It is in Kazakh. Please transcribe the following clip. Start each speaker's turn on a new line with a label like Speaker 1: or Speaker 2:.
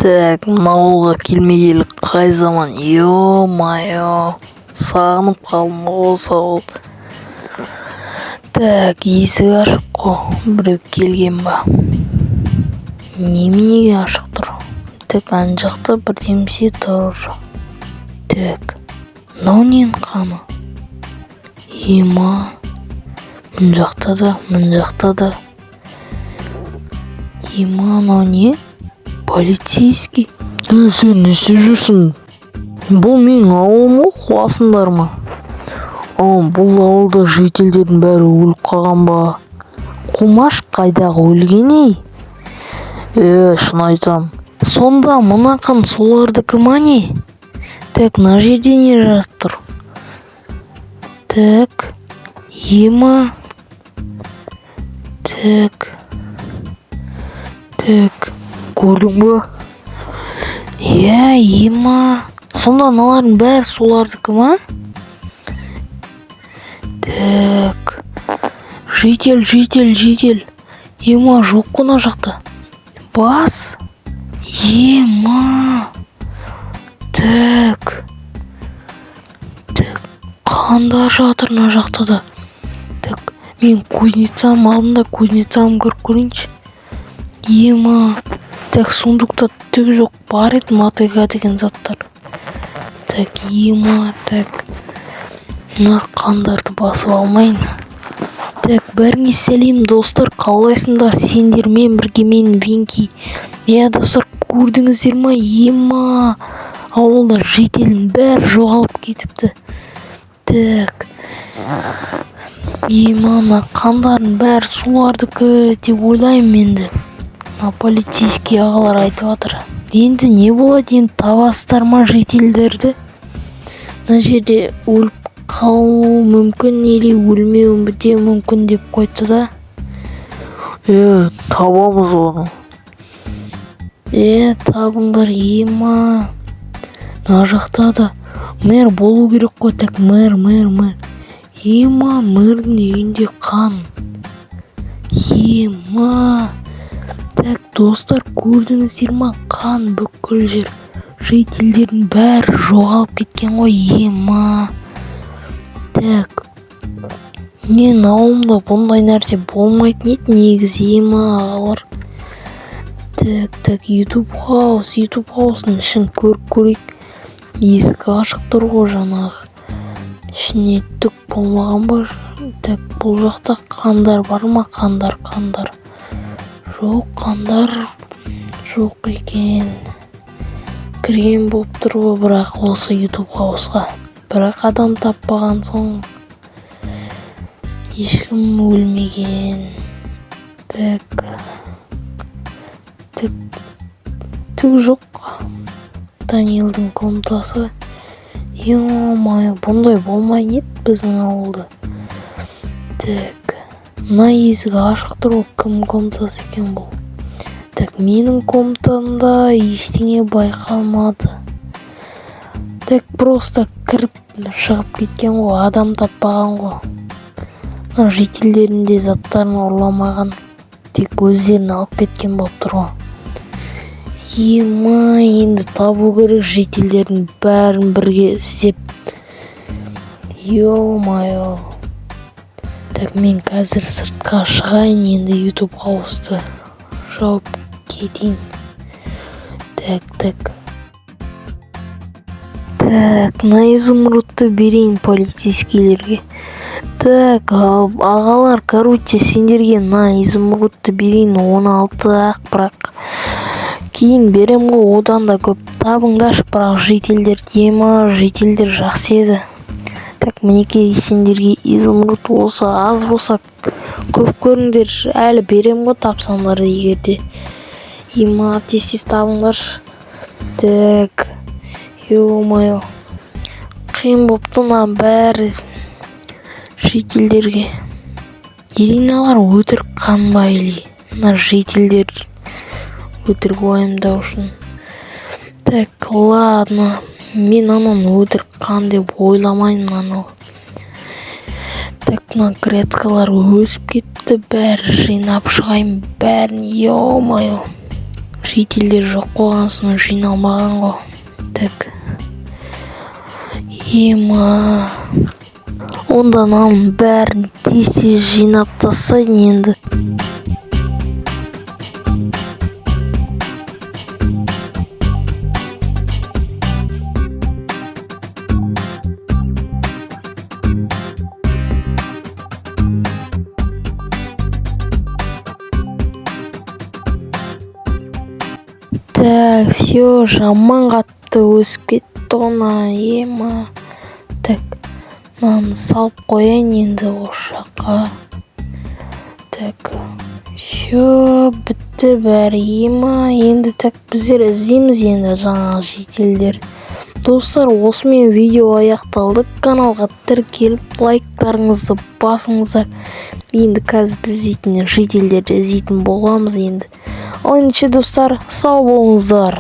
Speaker 1: Так, мына ауылға келмегелі қай заман, ё-моё, сағынып қалдым ғой осы ауылды. Так, есік ашық қой, біреу келген ба? Неменеге ашық тұр? Так, ана жақта бірдемсе тұр. Так, мынау ненің қаны? Ема, мына жақта да, мына жақта да. Ема, анау не? Полицейский. Е, сен не істеп жүрсің? Бұл менің ауылым ғой, қуасыңдар ма? А, бұл ауылда жительдердің бәрі өліп қалған ба? Қумаш, қайдағы өлген, ей? Е, шын айтам. Сонда мына қан солардікі ма, не? Так, мына жерде не жазып тұр? Так, ема. Так. Так, көрдің ба? Иә, ема. Сонда мыналардың бәрі солардікі ма? Так. Житель, житель, житель. Ема, жоқ қой мына жақта. Бас. Ема. Так. Так, қандар жатыр мына жақта да. Так, мен кузницам алдында, кузницам кіріп көрейінші. Ема. Так, сундукта түк жоқ, бар еді мотыга деген заттар. Так, ема, так. Мына қандарды басып алмайын. Так, бәріңе сәлем, достар, қалайсыңдар? Сендермен бірге мен, Винки. Иә, достар, көрдіңіздер ма? Ема, ауылда жительдің бәрі жоғалып кетіпті. Так. Ема, мына қандардың бәрі солардікі деп ойлаймын енді. Мына полицейский ағалар айтып жатыр. Енді не болады, енді табасыздар ма жительдерді? Мына жерде өліп қалуы мүмкін или өлмеуі де мүмкін деп қойды да. Е, табамыз оны. Е, табыңдар, ема. Мына жақта да мэр болу керек қой. Так, мэр, мэр, мэр. Ема, мэрдің үйінде қан. Ема. Так, достар, көрдіңіздер ма? Қан бүкіл жер. Жительдердің бәрі жоғалып кеткен ғой, ема. Так. Мен ауылымда бұндай нәрсе болмайтын еді негізі, ема, ағалар. Так, так, YouTube House, YouTube House'ның ішін көріп көрейік. Есік ашық тұр ғой жаңағы. Ішіне түк болмаған ба? Так, бұл жақта қандар бар ма? Қандар, қандар. Жоқ, қандар жоқ екен. Кірген болып тұр ғой, бірақ осы YouTube House'ға. Бірақ адам таппаған соң ешкім өлмеген. Так. Так, түк жоқ. Даниилдің комнатасы. Ё-моё, бұндай болмайтын еді біздің ауылда. Так, мына есік ашық тұр ғой, кім комнатасы екен бұл? Так, менің комнатамда ештеңе байқалмады. Так, просто кіріп шығып кеткен ғой, адам таппаған ғой. Мына жительдердің де заттарын ұрламаған, тек өздерін алып кеткен болып тұр ғой. Ема, енді табу керек жительдердің бәрін бірге іздеп. Ё-моё. Так, мен қазір сыртқа шығайын енді, YouTube House'ты жауып кетейін. Так, так. Так, мына изумрудты берейін полицейскийлерге. Так, ағалар, короче, сендерге мына изумрудты берейін, 16 ақ, бірақ кейін берем ғой одан да көп. Табыңдаршы, бірақ жительдер, ема, жительдер жақсы еді. Так, мінекей сендерге изумруд, осы аз болса көп көріңдер, әлі берем ғой тапсаңдар егер де. Ема, тез тез табыңдаршы. Так, ё-моё, қиын болыпты мына бәрі жительдерге. Или мыналар өтірік қан ба, или мына жительдер өтірік уайымдау үшін? Так, ладно, мен ананы өтірік қан деп ойламаймын анау. Так, мына грядкалар өсіп кетті, бәрі жинап шығайын бәрін. Ё-моё, жительдердің бәрі жоғалып кетті ғой. Жительдер жоқ болған соң жиналмаған ғой. Так, ема, онда мынаның бәрін тез тез жинап тастайын енді. Так, все, жаман қатты өсіп кетті ғой мына, ема. Так, мынаны салып қояйын енді осы жаққа. Так, все, бітті бәрі, ема. Енді, так, біздер іздейміз енді жаңағы жительдер. Достар, осымен видео аяқталды. Каналға тіркеліп, лайктарыңызды басыңыздар. Енді қазір біз іздейтін жительдерді іздейтін боламыз енді. Ал ендеше, достар, сау болыңыздар.